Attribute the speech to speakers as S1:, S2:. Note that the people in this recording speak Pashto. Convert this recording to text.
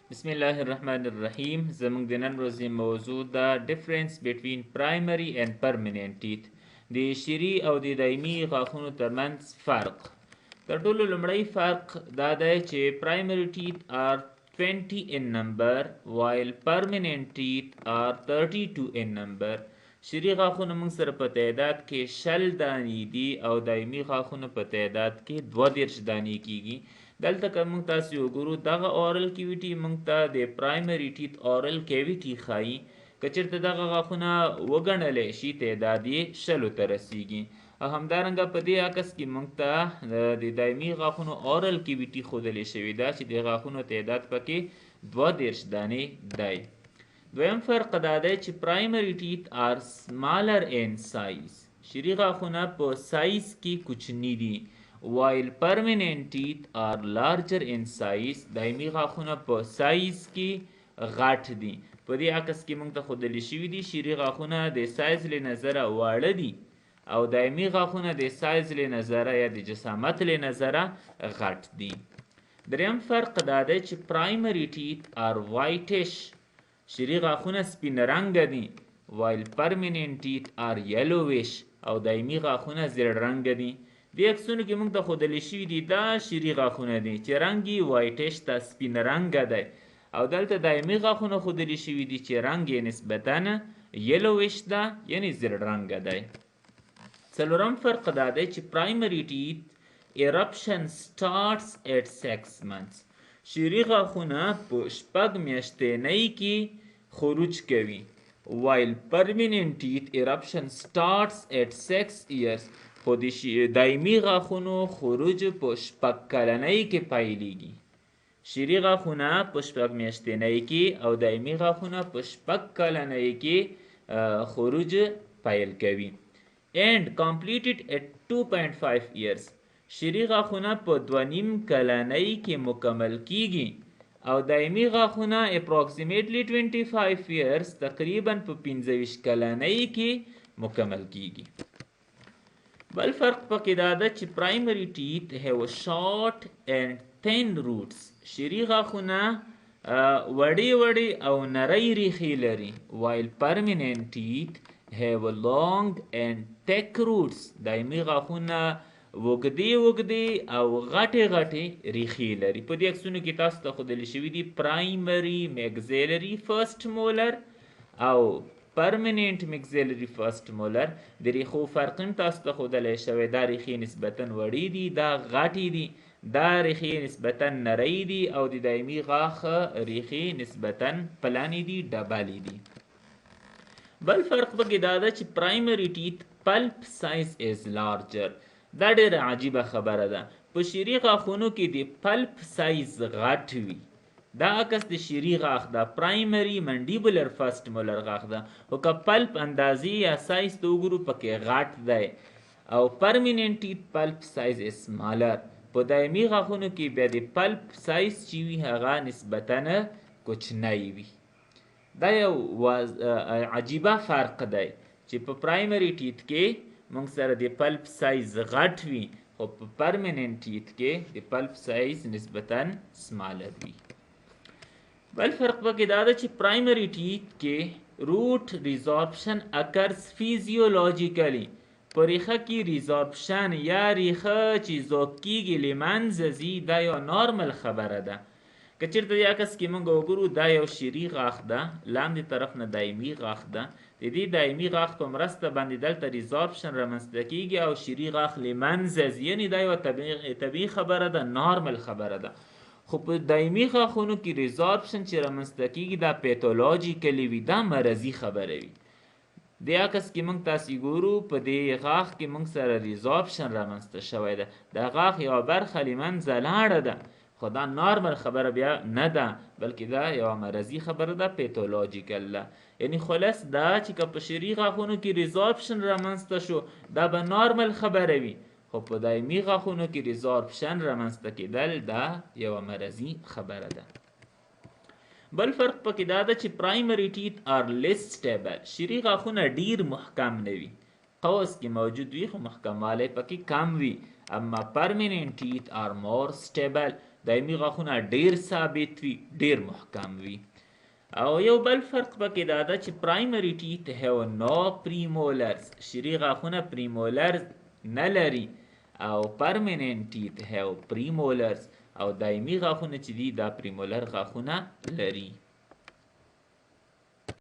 S1: بسم الله الرحمن الرحیم. زموږ د نن ورځې موضوع ده difference between primary and permanent teeth، د شیري او د دایمي غاښونو ترمنځ فرق. تر ټولو لومړی فرق دا دی چې primary teeth are 20 in number while permanent teeth are 32 in number. شیري غاښونه موږ سره په تعداد کې 20 دانې دي او دایمي غاښونه په تعداد کې 32 دانې کیږي. دلته که موږ تاسو وګورو، دغه oral cavity موږ ته د primary teeth oral cavity ښایي. که چېرته دغه غاښونه وګڼلی شي، تعداد یې 20 ته رسیږي. او همدارنګه په دې عکس کې موږ ته د دایمي غاښونو oral cavity ښودلې شوې ده چې د غاښونو تعداد پکې 32 دانې دی. دویم فرق دا دی چې primary teeth are smaller in size، شیري غاښونه په سایز کې کوچني دي، while permanent teeth are larger in size، دایمي غاښونه په سایز کې غټ دي. په دې عکس کې موږ ته ښودل شوي دي، شیري غاښونه د سایز له نظره واړه دي او دایمي غاښونه د سایز له نظره یا د جسامت له نظره غټ دي. دریم فرق دا دی چې primary teeth are whitish، شیري غاښونه سپین رنګه دي، while permanent teeth are yellowish، او دایمي غاښونه زیړ رنګه دي. دې عکسونو کې موږ ته ښودل شوي دي، دا شیري غاښونه دي چې رنګ یې whitish ته سپین رنګه دی او دلته دایمي غاښونه ښودل شوي دي چې رنګ یې نسبتا yellowish ده، یعنی زیړ رنګه دی. څلورم فرق دا دی چې primary teeth eruption starts at 6 months، شیري غاښونه په 6 میاشتنۍ کې خروج کوي، while permanent teeth eruption starts at 6 years، خو د دایمي غاښونو خروج په 6 کلنۍ کې پیلیږي. شیري غاښونه په 6 میاشتنۍ کې او دایمي غاښونه په 6 کلنۍ کې خروج پیل کوي، and completed at 2.5 years، شیري غاښونه په 2.5 کلنۍ کې مکمل کیږي او دایمي غاښونه approximately 25 years، تقریبا په 25 کلنۍ کې مکمل کیږي. بل فرق پکې دا ده چې primary teeth have short and thin roots، شیري غاښونه وړې وړې او نرۍ ریښې لري، while permanent teeth have long and thick roots، دایمي غاښونه اوږدې اوږدې او غټې غټې ریښې لري. په دې عکسونو کې تاسو ته ښودل شوي دي primary maxillary first molar او permanent maxillary first molar. د ریښو فرق هم تاسو ته ښودلی شوی. دا ریښې نسبتا وړې دي، دا غټې دي. دا ریښې نسبتا نرۍ دي او د دایمي غاښ ریښې نسبتا پلنې دي، ډبلې دي. بل فرق پکې دا ده چې primary teeth pulp size is larger. دا ډېره عجیبه خبره ده، په شیري غاښونو کې د pulp size غټ وي. دا عکس د شیري غاښ ده، primary mandibular first molar غاښ ده، خو که pulp اندازې یا سایز ته وګورو، پکې غټ دی، او permanent teeth pulp size is smaller، په دایمي غاښونو کې بیا د pulp size چې وي، هغه نسبتا کوچنی وي. دا یو عجیبه فرق دی چې په primary teeth کې موږ سره د pulp size غټ وي، خو په permanent teeth کې د pulp size نسبتا smaller وي. بل فرق پکې دا ده چې primary teeth کې root resorption occurs physiologically. په ریښه کې resorption یا ریښه چې ذوب کیږي، له منځه ځي، دا یو نارمل خبره ده. که چېرته دې عکس کې موږ وګورو، دا یو شیري غاښ ده، لاندې طرف نه دایمي غاښ ده. د دې دایمي غاښ په مرسته باندې دلته resorption رامنځته کیږي او شیري غاښ له منځه ځي، یعنې دا یوه طبیعي خبره ده، نارمل خبره ده. خو په دایمي غاښونو کې resorption چې رامنځته کیږي، دا pathologically وي، دا مرضي خبره وي. دې عکس کې موږ تاسې ګورو، په دې غاښ کې موږ سره resorption رامنځته شوی ده، د غاښ یوه برخه له منځه لاړه ده، خو دا نارمل خبره بیا نه ده، بلکې دا یوه مرضي خبره ده، pathological ده. یعنی خلاص دا چې که په شیري غاښونو کې resorption رامنځته شو، دا به نارمل خبره وي، خو په دایمي غاښونو کې resorption رامنځته کېدل، دا یوه مرضي خبره ده. بل فرق پکې دا ده چې primary teeth are less stable، شیري غاښونه ډیر محکم نه وي، قوس کې موجود وي خو محکموالی پکې کم وي، اما permanent teeth are more stable. دایمي غاښونه ډیر ثابت وي، ډیر محکم وي. او یو بل فرق پکې دا ده چې primary teeth have no premolars، شیري غاښونه premolars نه لري، او permanent teeth have premolars، او دایمي غاښونه چې دي دا premolar غاښونه لري.